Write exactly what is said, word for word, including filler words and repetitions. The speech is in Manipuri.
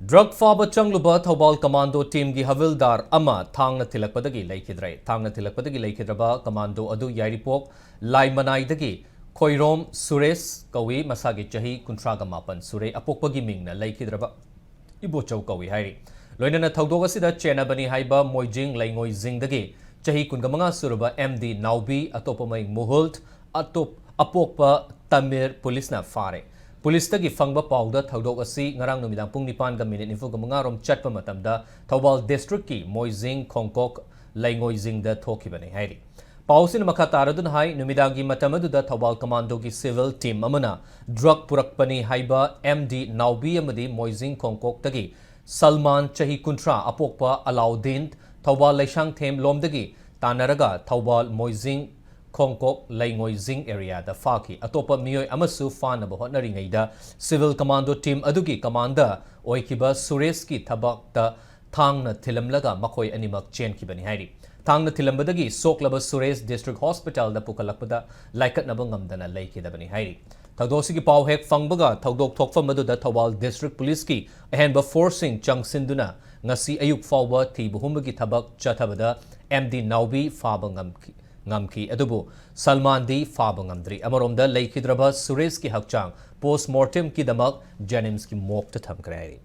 ꯗ꯭ꯔꯒ ꯐꯥꯕ ꯆꯪꯂꯨꯕ ꯊꯧꯕꯥꯜ ꯀꯃꯥꯟꯗꯣ ꯇꯤꯝꯒꯤ ꯍꯕꯤꯜꯗꯥꯔ ꯑꯃ ꯊꯥꯡꯅ ꯊꯤꯜꯂꯛꯄꯗꯒꯤ ꯂꯩꯈꯤꯗ꯭ꯔꯦ꯫ ꯊꯥꯡꯅ ꯊꯤꯜꯂꯛꯄꯗꯒꯤ ꯂꯩꯈꯤꯗ꯭ꯔꯕ ꯀꯃꯥꯟꯗꯣ ꯑꯗꯨ ꯌꯥꯏꯔꯤꯄꯣꯛ ꯂꯥꯏꯃꯅꯥꯏꯗꯒꯤ ꯈꯣꯏꯔꯣꯝ ꯁꯨꯔꯦꯁ ꯀꯧꯏ, ꯃꯁꯥꯒꯤ ꯆꯍꯤ ꯀꯨꯟꯊ꯭ꯔꯥꯒ ꯃꯥꯄꯟ ꯁꯨꯔꯦ, ꯑꯄꯣꯛꯄꯒꯤ ꯃꯤꯡꯅ ꯂꯩꯈꯤꯗ꯭ꯔꯕ ꯏꯕꯣꯆꯧ ꯀꯧꯏ ꯍꯥꯏꯔꯤ꯫ ꯂꯣꯏꯅꯅ ꯊꯧꯗꯣꯛ ꯑꯁꯤꯗ ꯆꯦꯟꯅꯕꯅꯤ ꯍꯥꯏꯕ ꯃꯣꯏꯖꯤꯡ ꯂꯩꯉꯣꯏꯖꯤꯡꯗꯒꯤ ꯆꯍꯤ ꯀꯨꯟꯒ ꯃꯉꯥ ꯁꯨꯔꯕ ꯑꯦꯝ ꯗꯤ ꯅꯥꯎꯕꯤ, ꯑꯇꯣꯞꯄ ꯃꯃꯤꯡ ꯃꯨꯍꯨꯜ, ꯑꯇꯣꯞ-, ꯑꯄꯣꯛꯄ ꯇꯃꯤꯔ ꯄꯨꯂꯤꯁꯅ ꯐꯥꯔꯦ꯫ ꯄꯨꯂꯤꯁꯇꯒꯤ ꯐꯪꯕ ꯄꯥꯎꯗ ꯊꯧꯗꯣꯛ ꯑꯁꯤ ꯉꯔꯥꯡ ꯅꯨꯃꯤꯗꯥꯡ ꯄꯨꯡ ꯅꯤꯄꯥꯟꯒ ꯃꯤꯅꯤꯠ ꯅꯤꯐꯨꯒ ꯃꯉꯥ ꯔꯣꯝ ꯆꯠꯄ ꯃꯇꯝꯗ ꯊꯧꯕꯥꯜ ꯗꯤꯁꯇ꯭ꯔꯤꯛꯀꯤ ꯃꯣꯏꯖꯤꯡ ꯈꯣꯡꯀꯣꯛ ꯂꯩꯉꯣꯏꯖꯤꯡꯗ ꯊꯣꯛꯈꯤꯕꯅꯤ ꯍꯥꯏꯔꯤ꯫ ꯄꯥꯎ ꯑꯁꯤꯅ ꯃꯈꯥ ꯇꯥꯔꯗꯨꯅ ꯍꯥꯏ, ꯅꯨꯃꯤꯗꯥꯡꯒꯤ ꯃꯇꯝ ꯑꯗꯨꯗ ꯊꯧꯕꯥꯜ ꯀꯃꯥꯟꯗꯣꯒꯤ ꯁꯤꯚꯤꯜ ꯇꯤꯝ ꯑꯃꯅ ꯗ꯭ꯔꯒ ꯄꯨꯔꯛꯄꯅꯤ ꯍꯥꯏꯕ ꯑꯦꯝ ꯗꯤ ꯅꯥꯎꯕꯤ ꯑꯃꯗꯤ ꯃꯣꯏꯖꯤꯡ ꯈꯣꯡꯀꯣꯛꯇꯒꯤ ꯁꯜꯃꯥꯟ, ꯆꯍꯤ ꯀꯨꯟꯊ꯭ꯔꯥ, ꯑꯄꯣꯛꯄ ꯑꯂꯥꯎꯗꯤꯟ, ꯊꯧꯕꯥꯜ ꯂꯩꯁꯥꯡꯊꯦꯝ ꯂꯣꯝꯗꯒꯤ ꯇꯥꯟꯅꯔꯒ ꯊꯧꯕꯥꯜ ꯃꯣꯏꯖꯤꯡ ꯈꯣꯡꯀꯣꯛ ꯂꯩꯉꯣꯏꯖꯤꯡ ꯑꯦꯔꯤꯌꯥꯗ ꯐꯥꯈꯤ꯫ ꯑꯇꯣꯞꯄ ꯃꯤꯑꯣꯏ ꯑꯃꯁꯨ ꯐꯥꯅꯕ ꯍꯣꯠꯅꯔꯤꯉꯩꯗ ꯁꯤꯚꯤꯜ ꯀꯃꯥꯟꯗꯣ ꯇꯤꯝ ꯑꯗꯨꯒꯤ ꯀꯃꯥꯟꯗꯔ ꯑꯣꯏꯈꯤꯕ ꯁꯨꯔꯦꯁꯀꯤ ꯊꯕꯛꯇ ꯊꯥꯡꯅ ꯊꯤꯜꯂꯝꯂꯒ ꯃꯈꯣꯏ ꯑꯅꯤꯃꯛ ꯆꯦꯟꯈꯤꯕꯅꯤ ꯍꯥꯏꯔꯤ꯫ ꯊꯥꯡꯅ ꯊꯤꯜꯂꯝꯕꯗꯒꯤ ꯁꯣꯛꯂꯕ ꯁꯨꯔꯦꯁ ꯗꯤꯁꯇ꯭ꯔꯤꯛ ꯍꯣꯁꯄꯤꯇꯥꯜꯗ ꯄꯨꯈꯠꯂꯛꯄꯗ ꯂꯥꯏꯀꯠꯅꯕ ꯉꯝꯗꯅ ꯂꯩꯈꯤꯗꯕꯅꯤ ꯍꯥꯏꯔꯤ꯫ ꯊꯧꯗꯣꯛ ꯑꯁꯤꯒꯤ ꯄꯥꯎ ꯍꯦꯛ ꯐꯪꯕꯒ ꯊꯧꯗꯣꯛ ꯊꯣꯛꯐꯝ ꯑꯗꯨꯗ ꯊꯧꯕꯥꯜ ꯗꯤꯁꯇ꯭ꯔꯤꯛ ꯄꯨꯂꯤꯁꯀꯤ ꯑꯍꯦꯟꯕ ꯐꯣꯔꯁꯁꯤꯡ ꯆꯪꯁꯤꯟꯗꯨꯅ ꯉꯁꯤ ꯑꯌꯨꯛ ꯐꯥꯎꯕ ꯊꯤꯕ ꯍꯨꯝꯕꯒꯤ ꯊꯕꯛ ꯆꯠꯊꯕꯗ ꯑꯦꯝ ꯗꯤ ꯅꯥꯎꯕꯤ ꯐꯥꯕ ꯉꯝꯈꯤ, ꯉꯝꯈꯤ, ꯑꯗꯨꯕꯨ ꯁꯜꯃꯥꯟꯗꯤ ꯐꯥꯕ ꯉꯝꯗ꯭ꯔꯤ꯫ ꯑꯃꯔꯣꯝꯗ ꯂꯩꯈꯤꯗ꯭ꯔꯕ ꯁꯨꯔꯦꯁꯀꯤ ꯍꯛꯆꯥꯡ ꯄꯣꯁꯃꯣꯔꯇꯦꯝꯒꯤꯗꯃꯛ ꯖꯦꯅꯤꯝꯁꯀꯤ ꯃꯣꯔꯒꯇ ꯊꯝꯈ꯭ꯔꯦ ꯍꯥꯏꯔꯤ꯫